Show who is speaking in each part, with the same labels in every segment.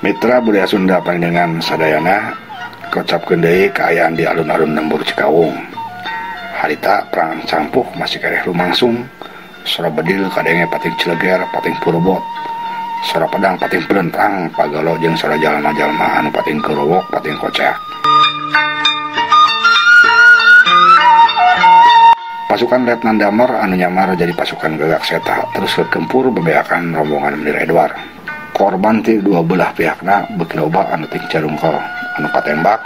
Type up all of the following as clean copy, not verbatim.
Speaker 1: Mitra budaya Sunda panjenengan sadayana kocapkeun deui kaayaan di alun-alun lembur Cikawung. Harita perang campuh masih keneh lumangsung, sora bedil kadenge pating cileger, pating purobot. Sora pedang pating pelentang, pagalo jeung sora jalma-jalma anu pating kerowok, pating kocak. Pasukan Letnan Damar anu nyamar jadi pasukan Gagak Seta terus kekempur bebeakan rombongan Menir Edward. Korban ti dua belah pihakna beuki loba anu ting carungkel, anu katembak,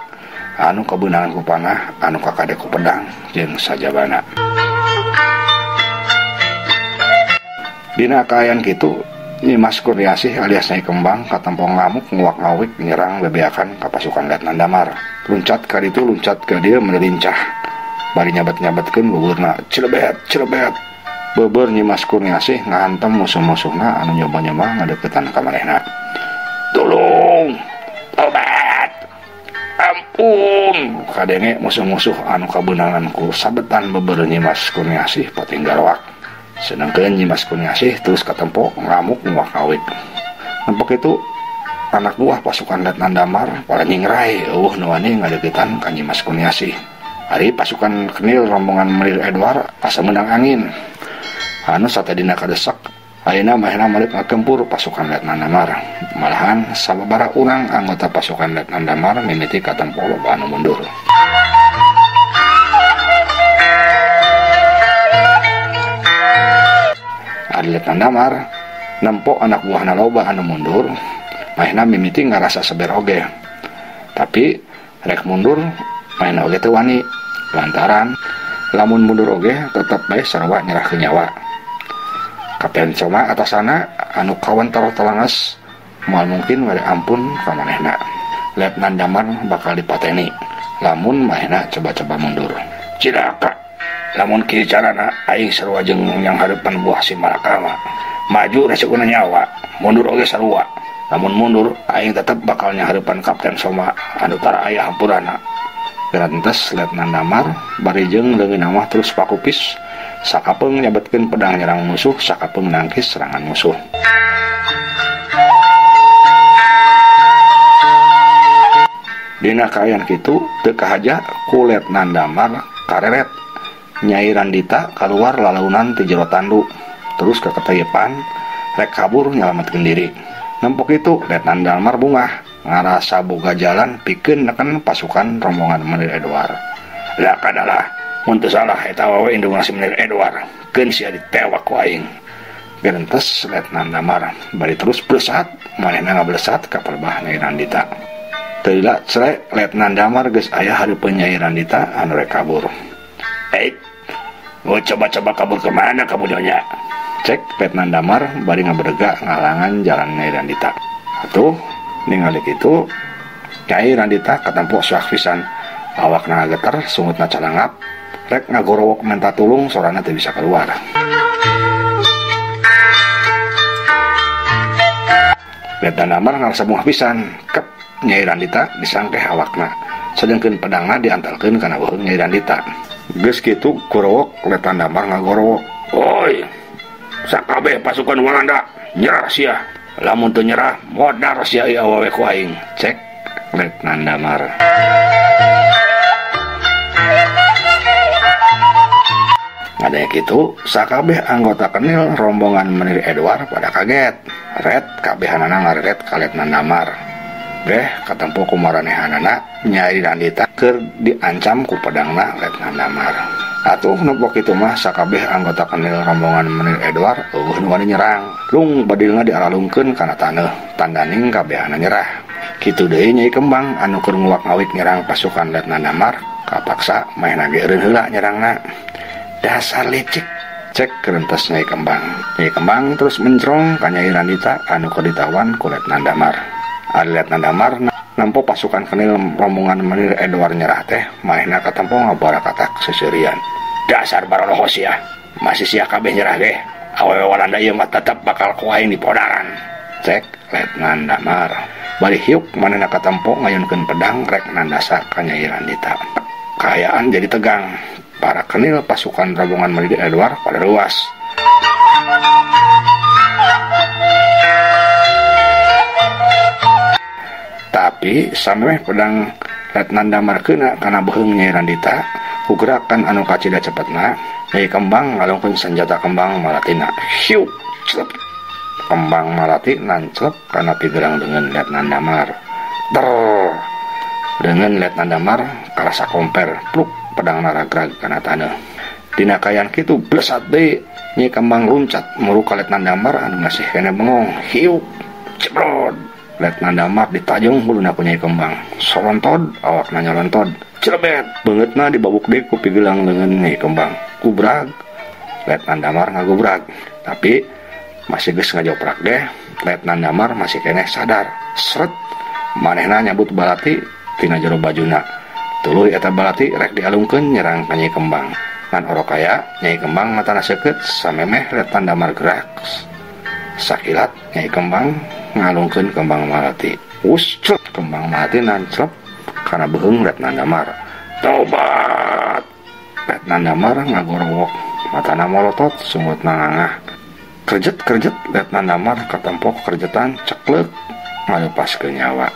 Speaker 1: anu kabeunangan ku panah, anu kakade ku pedang jeung sajabana. Dina kaayaan kitu, Nyi Mas Kurniasih alias Nyai Kembang katempo ngamuk nguak-ngawik nyerang bebeakan ka pasukan Letnan Damar. Luncat ka ditu luncat ka dieu melincah. Bari nyabet-nyabetkeun buburna, cilebet, cilebet. Beber Nyi Mas Kurniasih ngahantem musuh-musuhna anu nyoba-nyoba ngadeukeutan ka manehna. Tulung, tobat, ampun. Kadenge musuh-musuh anu kabeunangan ku sabetan beber Nyi Mas Kurniasih pating garowak. Sedangkan Nyi Mas Kurniasih terus katempo ngamuk nguak-ngawik. Nempok itu anak buah pasukan Letnan Damar pada nyingrai eueuh nu wani ngadeuketan ka Nyi Mas Kurniasih. Ari pasukan kenil rombongan Menir Edward asa menang angin. Anu satadina kadesak ayeuna mahna malik ngakempur pasukan Letnan Damar. Malahan sababaraha urang anggota pasukan Letnan Damar mimiti katempo loba anu mundur. Ari Letnan Damar nempo anak buahna loba anu mundur, mahna mimiti ngarasa seber oge. Tapi rek mundur mahna oge teu wani, lantaran lamun mundur oge tetep bae sarua nyerahkeun nyawa. Kapten Soma atasana anu kawentar telangas moal mungkin mere ampun ka manehna. Letnan Damar bakal dipateni lamun manehna coba-coba mundur. Cilaka lamun kieu carana aing sarua jeung yang hareupan buah si Malakama. Maju resikona nyawa, mundur oge sarua. Lamun mundur aing tetep bakal nyahareupan Kapten Soma anu tara aya hampurana. Gerentes Letnan Damar bari jeung leungeun mah terus pakupis sakapeung nyabetkeun pedang nyerang musuh, sakapeung nangkis serangan musuh. Dina kaayaan kitu teu kahaja ku Letnan Damar kareret. Nyai Randita kaluar lalaunan ti jero tandu terus kaketeyepan rek kabur nyalametkeun diri. Nempok itu Letnan Damar bungah ngarasa boga jalan pikeun neken pasukan rombongan Menir Edward. Lah kadalah mun teu salah eta awewe indungna si Menir Edward, keun sia ditewak ku aing. Gerentes Letnan Damar bari terus blesat, manehna ngablesat ka perbah Nyai Randita. Teu lila cere Letnan Damar geus aya hareupeun Nyai Randita anu rek kabur. Mau coba-coba kabur kemana kamu nyonya? Cek Letnan Damar bari ngaberega ngalangan jalan Nyai Randita. Atuh ningali kitu Nyai Randita katempo suak pisan, awakna ngageter, sungutna calangap, rek ngagorowok minta tulung sorana teu bisa keluar. Letnan Damar ngarasa bungah pisan, kep Nyai Randita disangkeh awakna, sedengkeun pedangna diantalkeun kana beuheung Nyai Randita. Geus kitu gorowok Letnan Damar ngagorowok. Oi, sakabeh pasukan Walanda nyerah sia. Lamun teu nyerah modar sia ieu awewe ku aing. Cek Letnan Damar. Ngadaya kitu sakabeh anggota kenil rombongan Menir Edward pada kaget. Ret kabehanana ngareret ka Letnan Damar. Beh katempo ku maranehanana Nyai Randita keur diancam ku pedangna Letnan Damar. Atuh nempok kitu mah sakabeh anggota kenil rombongan Menir Edward eueuh nu wani nyerang. Lung bedilna diaralungkeun kana taneuh, tandaning kabehana nyerah. Kitu deui Nyai Kembang anu keur nguak-ngawik nyerang pasukan Letnan Damar, kapaksa manehna ge eureun heula nyerangna. Dasar licik, cek kerentes Nyai Kembang. Nyai Kembang terus mencrong ka Nyai Randita anu keur ditawan ku Letnan Damar. Ari Letnan Damar nempo pasukan kenil rombongan Menir Edward nyerah teh, manehna katempo ngabarakatak seuseurian. Dasar baronoho sia, masih sia kabeh nyerah ge. Awewe Walanda ieu mah tetep bakal ku aing dipodaran. Cek Letnan Damar. Bari hiuk manehna katempo ngayunkeun pedang rek nandasa ka Nyai Randita. Kaayaan jadi tegang. Para kenil pasukan rombongan Menir Edward pada ruas. Tapi samemeh pedang Letnan Damar kena kana beuheung Nyai Randita ku gerakan anu kacida cepetna Nyai Kembang ngalungkeun senjata kembang malatina. Hiu celep. Kembang malati nanclep kana pigerang dengan Letnan Damar. Ter. Dengan Letnan Damar karasa komper pluk pedang naragrag kana taneuh. Dina kaayaan kitu blesat deui Nyai Kembang runcat muru ka Letnan Damar anu masih keneh bengong. Hiu cebrod. Letnan Damar ditajong huluna ku Nyai Kembang. Solontod awakna nyolontod. Celebet beungeutna dibabuk deui ku pigelang leungeun Nyai Kembang. Gubrag. Letnan Damar ngagubrag. Tapi masih geus ngajoprak deh Letnan Damar masih keneh sadar. Sret manehna nyabut balati tina jero bajuna. Tuluy eta balati rek dialungkeun nyerang ka Nyai Kembang. Ngan orokaya Nyai Kembang matana seukeut samemeh Letnan Damar gerak. Sakilat Nyai Kembang ngalungkeun kembang malati. Us clep kembang malati nanclep kana beuheung Letnan Damar. Tobat. Letnan Damar ngagorowok, matana molotot, sungutna ngangah. Kerjet-kerjet Letnan Damar katempok kerjetan cekleuk ngalepaskeun nyawa.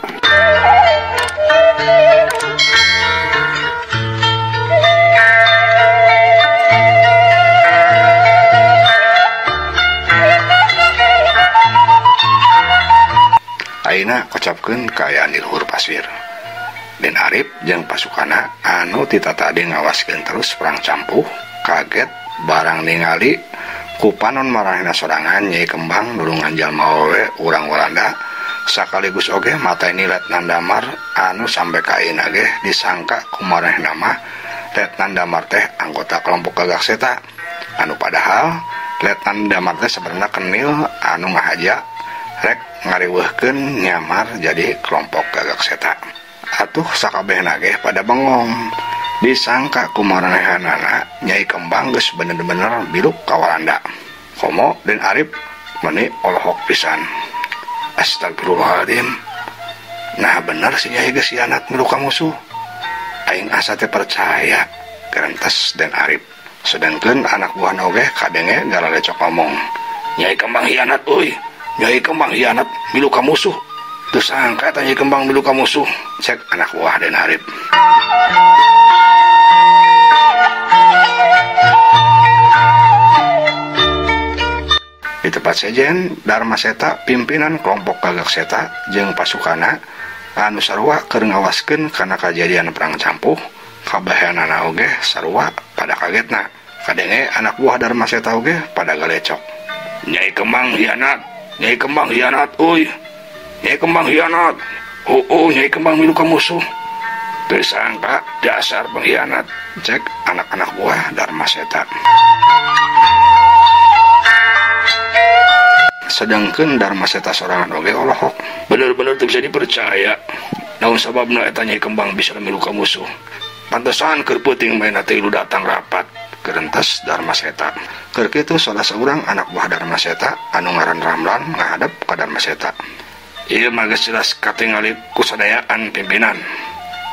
Speaker 1: Ayeuna kocapkeun kaayaan di luhur pasir. Den Arif jeung pasukana anu ti tatadi ngawaskeun terus perang campuh kaget barang ningali ku panon maranehna sorangan Nyai Kembang nulungan jalma awewe urang Walanda sakaligus oge mateni Letnan Damar anu sampe ka ayeuna ge disangka ku maranehna mah Letnan Damar teh anggota kelompok Gagak Seta anu padahal Letnan Damar teh sebenarnya kenil anu ngahaja rek ngariweuhkeun nyamar jadi kelompok Gagak Seta. Atuh sakabehna ge pada bengong disangka ku maranehanana Nyai Kembang geus bener-bener biluk ka Walanda. Komo Den Arif meuni olohok pisan. Astagfirullahaladzim. Nah bener si Nyai geus hianat milu ka musuh. Aing asa teh percaya gerentes Den Arif. Sedangkeun anak buahna oge kadenge garalecok ngomong. Nyai Kembang hianat euy. Nyai Kembang hianat milu ka musuh. Teu sangka eta Nyai Kembang milu ka musuh. Cek anak buah Den Arif. Di tempat sejen Dharma Seta pimpinan kelompok Gagak Seta jeung pasukana anu sarua keur ngawaskeun kana kajadian perang campuh kabaheanana oge sarua pada kagetna. Kadenge anak buah Dharma Seta oge pada galecok. Nyai Kembang hianat. Nyai Kembang hianat euy. Nyai Kembang hianat. Oh, Nyai Kembang milu ka musuh. Teu sangka dasar pengkhianat. Cek anak-anak buah Dharma Seta. Sedangkeun Dharma Seta sorangan oge olohok. Bener-bener teu bisa dipercaya. Naon sababna eta Nyai Kembang bisa milu ka musuh. Pantesan keur peuting maena teh lu datang rapat. Gerentes Dharma Seta. Keur kitu salah saurang anak buah Dharma Seta anu ngaran Ramlan ngahadep ka Dharma Seta. Ieu mah geus jelas katingali ku sadayaan pimpinan.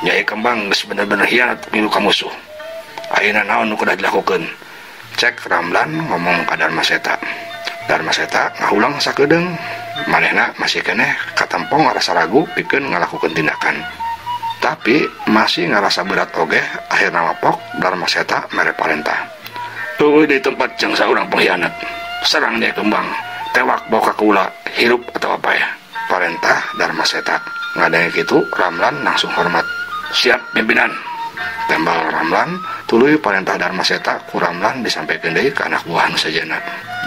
Speaker 1: Nyai Kembang geus bener-bener hianat milu ka musuh. Ayeuna naon nu kudu dilakukeun? Cek Ramlan ngomong ka Dharma Seta. Dharma Seta ngahulang sakedeung. Manehna masih keneh katempo ngarasa ragu pikeun ngalakukeun tindakan. Tapi masih ngarasa berat oge akhirna mapok Dharma Seta mere parentah. Tuluy di tempat jeung saurang pengkhianat. Serang Nyai Kembang, tewak bawa ka kula, hirup atau apa ya. Parentah Dharma Seta. Ngadenge kitu Ramlan langsung hormat. Siap pimpinan. Tembal Ramlan, tuluy parentah Dharma Seta ku Ramlan disampaikan deui ka anak buah nu sejenna.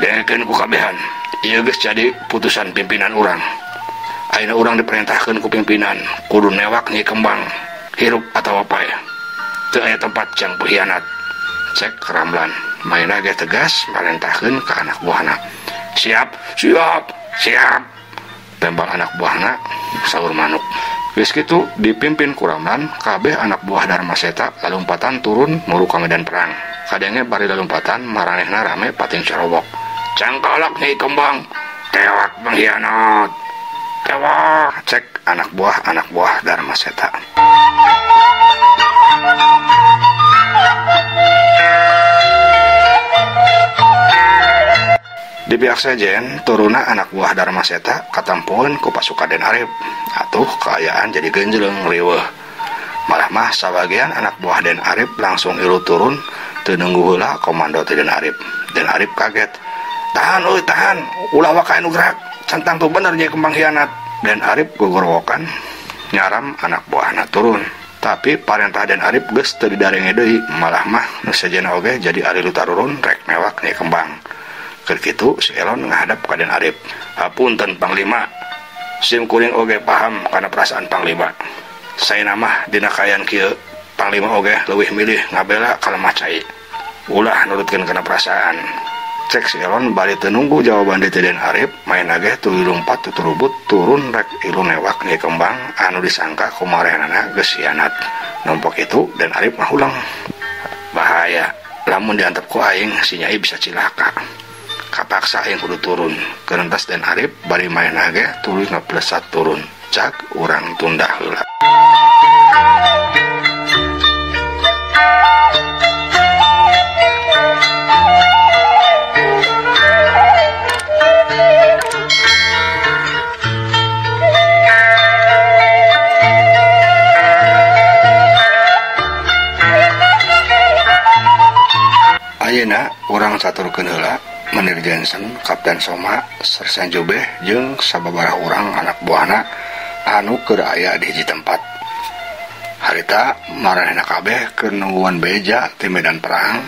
Speaker 1: Dengekeun ku kabehan. Ieu geus jadi putusan pimpinan urang. Ayeuna urang diperintahkeun ku pimpinan kudu newak Nyai Kembang, hirup atau apa ya. Teu aya tempat jang pengkhianat. Cek Ramlan. Maena ge tegas marentahkeun ka anak buahna. Siap, siap, siap. Tembal anak buahna saur manuk. Geus kitu dipimpin ku Ramlan, kabeh anak buah Dharma Seta lalumpatan turun muru ka medan perang. Kadenge bari lalumpatan maranehna rame pating carowok. Cangkalak Nyai Kembang, tewak pengkhianat. Tewak, cek anak buah Dharma Seta. Di pihak sejen turuna anak buah Dharma Seta katempuan ku pasukan Den Arif. Atuh kaayaan jadi genjleng riweuh. Malah mah sabagian anak buah Den Arif langsung ilu turun teu nunggu heula komando ti Den Arif. Den Arif kaget. Tahan euy tahan, ulah waka anu gerak. Centang tuh bener Nyai Kembang hianat. Den Arif gogorowokan nyaram anak buahna turun. Tapi parentah Den Arif geus teu didarenge deui, malah mah nu sejen oge jadi arilu tarurun rek mewak Nyai Kembang. Keur kitu si Elon ngahadap ka Den Arif. Hapunten Panglima, sim kuring oge paham kana perasaan Panglima. Saena mah dina kaayaan kieu Panglima oge leuwih milih ngabela ka lemah cai. Ulah nurutkeun kana perasaan. Cek si Elon bari teu nunggu jawaban di Den Arif, maena ge tuluy lumpat tuturubut turun rek ilu newak Nyai Kembang anu disangka ku marehanana geus hianat. Nompok itu Den Arif mah ulang. Bahaya, lamun diantep ku aing si Nyai bisa cilaka. Kapaksa aing kudu turun. Kerentas Den Arif bari maena ge tuluy ngaplesat turun. Cak urang tunda heula. Ayeuna urang caturkeun heula Menir Jensen, Kapten Soma, Sersan Jubeh jeung sababaraha urang anak buahna anu keur aya di hiji tempat. Harita maranehna kabeh keur nungguan beja ti medan perang,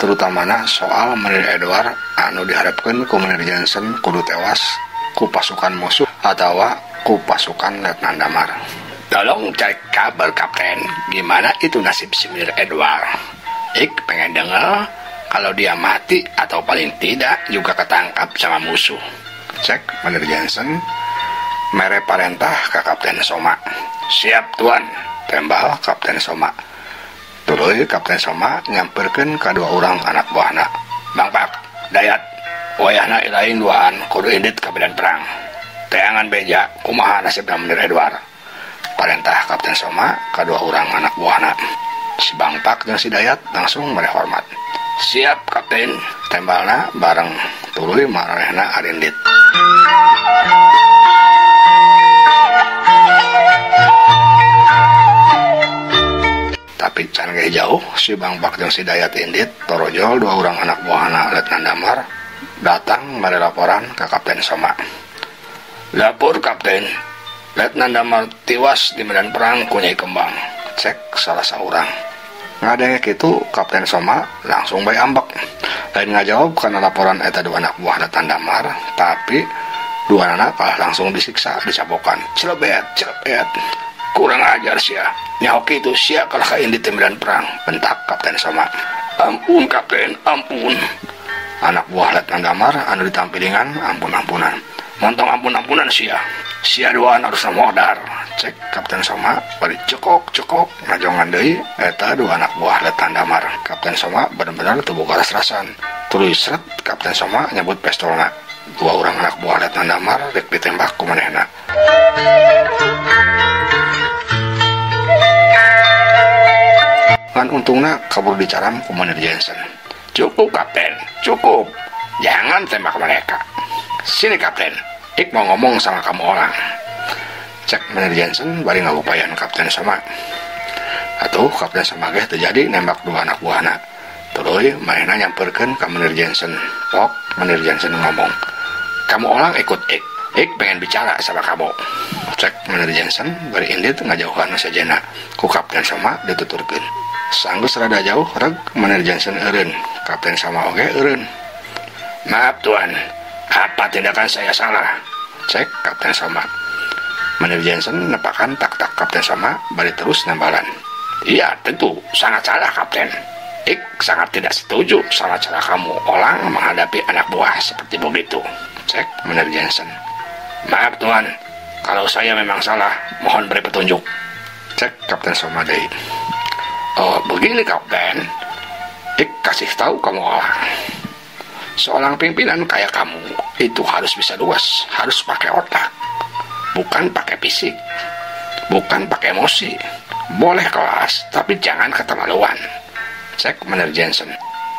Speaker 1: terutamana soal Menir Edward anu diharapkeun ku Menir Jensen kudu tewas ku pasukan musuh atawa ku pasukan Letnan Damar. Tolong cari kabar Kapten, gimana itu nasib si Menir Edward? Ik pengen denger kalau dia mati atau paling tidak juga ketangkap sama musuh. Cek Menir Jensen mere parentah ke Kapten Soma. Siap tuan, tembal Kapten Soma. Tuluy Kapten Soma nyamperkeun ka dua orang anak buahna. Bang Pak, Dayat, wayahna ilaing duaan kudu indit ka medan perang. Teangan beja kumaha nasibna Menir Edward. Parentah Kapten Soma ka dua orang anak buahna. Si Bang Pak dan si Dayat langsung mere hormat. Siap Kapten, tembalna bareng tuluy maranehna arindit. Tapi can ge jauh si Bang Pak jeung si Dayat indit torojol dua orang anak buahna Letnan Damar datang mere laporan ke Kapten Soma. Lapor Kapten, Letnan Damar tiwas di medan perang ku Nyai Kembang. Cek salah seorang. Ngadenge kitu Kapten Soma langsung bae ambek. Lain ngajawab karena laporan eta dua anak buah Letnan Damar, tapi dua anak kalah langsung disiksa, dicabokan. Celebet, celebet. Kurang ajar sia. Nyaho kitu sia kalah ka indit medan perang, bentak Kapten Soma. Ampun Kapten, ampun. Anak buah Letnan Damar anu ditampilingan ampun-ampunan. Montong ampun-ampunan sia. Sia duaan harus modar. Cek Kapten Soma bari cekok-cekok ngajongan deui eta dua anak buah Letnan Damar. Kapten Soma bener-bener teu boga ras-rasan. Tuluy sret Kapten Soma nyebut pistolna. Dua orang anak buah Letnan Damar rek ditembak ku manehna. Ngan untungna kabur dicaram ku Menir Jensen. Cukup Kapten, cukup. Jangan tembak mereka. Sini Kapten, ik mau ngomong sama kamu orang. Cek Menir Jensen bari ngagupayan Kapten Soma. Atuh Kapten Soma ge teu jadi nembak dua anak buahna. Tuluy manehna nyamperkeun ka Menir Jensen. Pok Menir Jensen ngomong, "Kamu orang ikut ik. Ik pengen bicara sama kamu." Cek Menir Jensen bari indit ngajauhan sajena. Ku Kapten Soma dituturkeun. Sanggeus rada jauh reg Menir Jensen eureun. Kapten Soma oge eureun. "Maaf tuan, apa tindakan saya salah?" Cek Kapten Soma. Menir Jensen nepakan tak-tak Kapten Soma bari terus nambalan. "Iya tentu, sangat salah Kapten. Ik sangat tidak setuju sama cara kamu orang menghadapi anak buah seperti begitu." Cek Menir Jensen. "Maaf tuan, kalau saya memang salah, mohon beri petunjuk." Cek Kapten Soma deui. "Oh, begini Kapten, ik kasih tahu kamu orang. Seorang pimpinan kayak kamu itu harus bisa luas, harus pakai otak, bukan pakai fisik, bukan pakai emosi. Boleh kelas, tapi jangan keterlaluan." Cek Menir Jensen.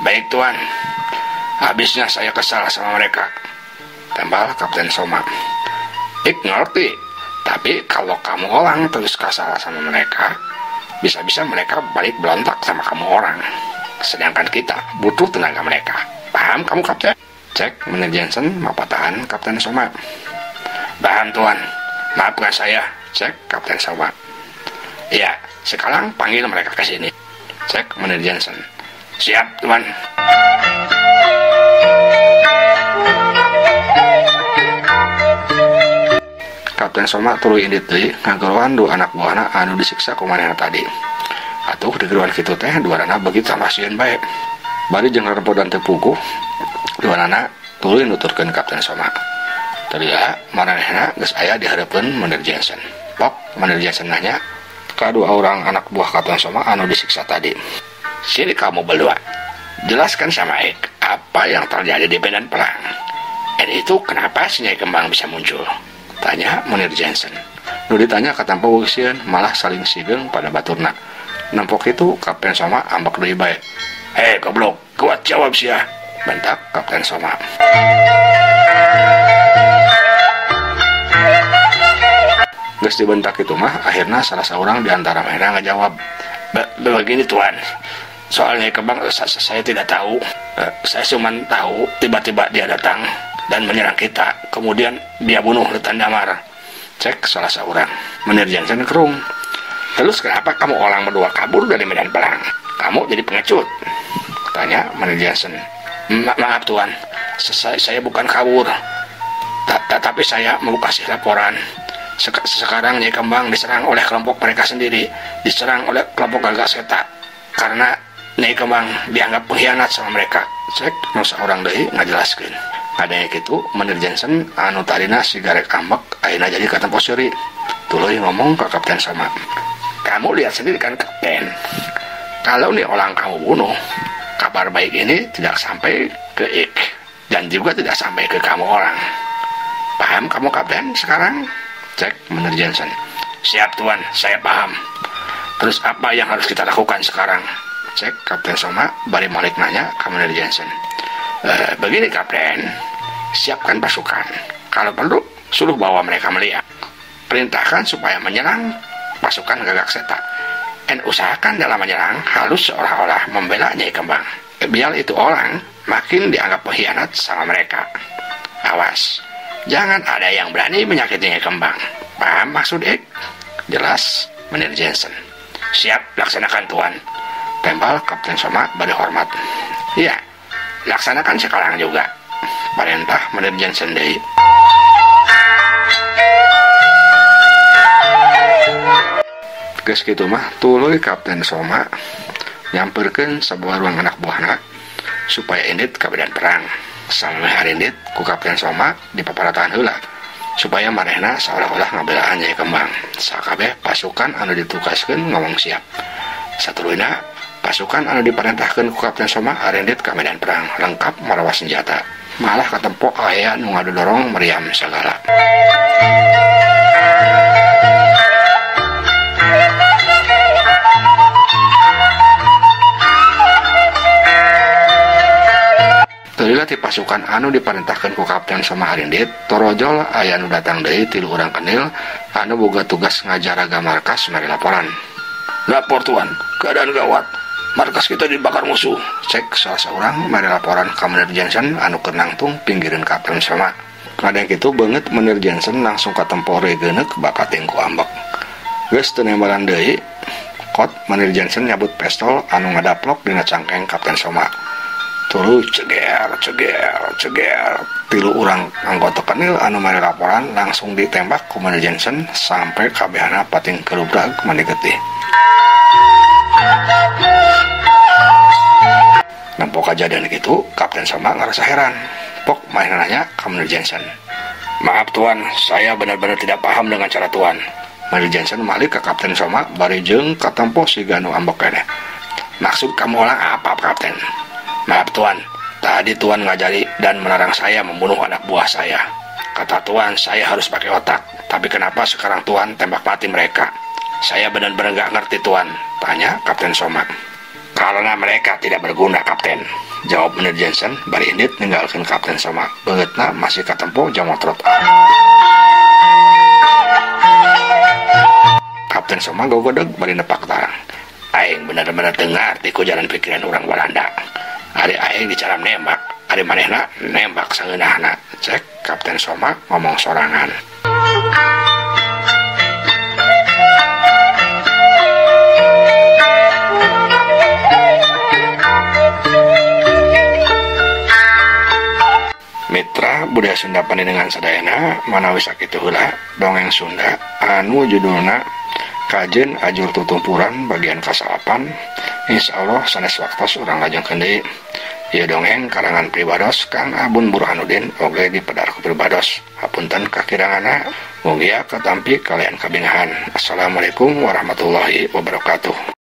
Speaker 1: "Baik tuan, Habisnya saya kesal sama mereka, tambah Kapten Soma. Ik ngerti, tapi kalau kamu orang terus kesal sama mereka, bisa-bisa mereka balik berontak sama kamu orang. Sedangkan kita butuh tenaga mereka. Paham kamu, Kapten? Cek Menir Jensen mapatahan Kapten Soma. Paham tuan, maafkan saya, cek Kapten Soma. Iya, sekarang panggil mereka ke sini, cek Menir Jensen. Siap tuan. Kapten Soma tuluy indit deui ngageroan dua anak buahna anu disiksa ku manehna tadi. Atuh digeroan kitu teh duanana begitu tambah sieun bae. Bari jeung rerempodan teu puguh, duanana tuluy nuturkeun Kapten Soma. Tadiah maranehna geus aya di hareupeun Menir Jensen. Pok Menir Jensen nanya ka dua orang anak buah Kapten Soma anu disiksa tadi. Sini kamu berdua, jelaskan sama Ik apa yang terjadi di medan perang. Dan itu kenapa si Nyai Kembang bisa muncul? Tanya Menir Jensen. Nu ditanya katampa sieun malah saling sigeung pada baturna. Nempok itu Kapten Soma ambek deui bae. "Hei goblok, kuat jawab sia," bentak Kapten Soma. Geus dibentak itu mah akhirnya salah seorang di antara mereka ngajawab, "Begini tuan, soalnya Kembang saya tidak tahu. Saya cuma tahu tiba-tiba dia datang dan menyerang kita, kemudian dia bunuh Letnan Damar," cek salah seorang. Menir Jensen kerung. "Terus kenapa kamu orang berdua kabur dari medan perang? Kamu jadi pengecut?" tanya Menir Jensen. Maaf tuan, saya bukan kabur, tapi saya mau kasih laporan. Sekarang Nyai Kembang diserang oleh kelompok mereka sendiri, diserang oleh kelompok Gagak Seta, karena Nyai Kembang dianggap pengkhianat sama mereka," cek nu saurang deui ngajelaskeun. Kadang kitu Menir Jensen anu tadina sigarek ambek ayeuna jadi katempo seuri. Tuluy ngomong ke Kapten Soma, "Kamu lihat sendiri kan Kapten, kalau nih orang kamu bunuh, kabar baik ini tidak sampai ke Ik dan juga tidak sampai ke kamu orang. Paham kamu Kapten sekarang?" Cek Menir Jensen. "Siap tuan, saya paham. Terus apa yang harus kita lakukan sekarang?" Cek Kapten Soma bari malik nanya ke Menir Jensen. Begini Kapten, siapkan pasukan. Kalau perlu, suruh bawa mereka melihat. Perintahkan supaya menyerang pasukan Gagak Seta. Dan usahakan dalam menyerang harus seolah-olah membela Nyai Kembang. Biar itu orang makin dianggap pengkhianat sama mereka. Awas, jangan ada yang berani menyakiti Nyai Kembang. Paham maksud Ik?" Jelas Menir Jensen. "Siap, laksanakan tuan," tembal Kapten Soma bari hormat. "Iya, laksanakan sekarang juga," perintah Menir Jensen deui. Geus kitu mah tuluy Kapten Soma nyamperkeun sabuah ruang anak buahna supaya indit ka medan perang. Samemeh arindit ku Kapten Soma dipaparatahan heula supaya manehna seolah-olah ngabelaan Nyai Kembang. Sakabeh pasukan anu ditugaskeun ngomong siap. Satuluyna pasukan anu diperintahkeun ku Kapten Soma arindit ka medan perang lengkap marawa senjata. Malah katempo aya nu ngadodorong meriam sagala. Teulah ti pasukan anu diperintahkeun ku Kapten Soma arindit, torojol aya nu datang deui tilu urang kenil anu boga tugas ngajaraga markas mere laporan. "Lapor tuan, keadaan gawat. Markas kita dibakar musuh," cek salah seorang mere laporan ka Menir Jensen anu keur nangtung pinggireun Kapten Soma. Kadang kitu beungeut Menir Jensen langsung katempo reugeuneuk bakating ku ambek. Geus teu nembalan deui, kot Menir Jensen nyabut pistol anu ngadaplok dina cangkeng Kapten Soma. Tuluy ceger ceger ceger, tilu urang anggota kenil anu mere laporan langsung ditembak ku Menir Jensen sampai kabehana pating kelubrag mani getih. Nempo kajadian kitu, Kapten Soma ngerasa heran. Pok manehna nanya ka Menir Jensen. "Maaf tuan, saya benar-benar tidak paham dengan cara tuan." Menir Jensen malik ke Kapten Soma bari jeung katempo siga nu ambek keneh. "Maksud kamu orang apa, Kapten?" "Maaf tuan, tadi tuan ngajari dan melarang saya membunuh anak buah saya. Kata tuan saya harus pakai otak, tapi kenapa sekarang tuan tembak mati mereka? Saya benar-benar gak ngerti tuan," tanya Kapten Soma. Karena mereka tidak berguna, Kapten. Jawab Menir Jensen bari indit ninggalkeun Kapten Soma. Beungeutna masih katempo jamotrot. Kapten Soma gogodeg bari nepak tarang. Aing bener-bener teu ngarti ku jalan pikiran urang Walanda. Ari aing dicaram nembak, ari manehna nembak sangeunahna. Cek Kapten Soma ngomong sorangan. Mitra budaya Sunda pandenengan sadayana manawi sakitu heula dongeng Sunda anu judulna Kajen Ajur Tutumpuran bagian kasalapan. Insyaallah sanes waktos urang lajengkeun deui. Ieu dongeng karangan pribados Kang Abun Burhanuddin oge dipedar ku pribados. Hapunten kakiranganna, mugia katampi kalian kabingahan. Assalamualaikum warahmatullahi wabarakatuh.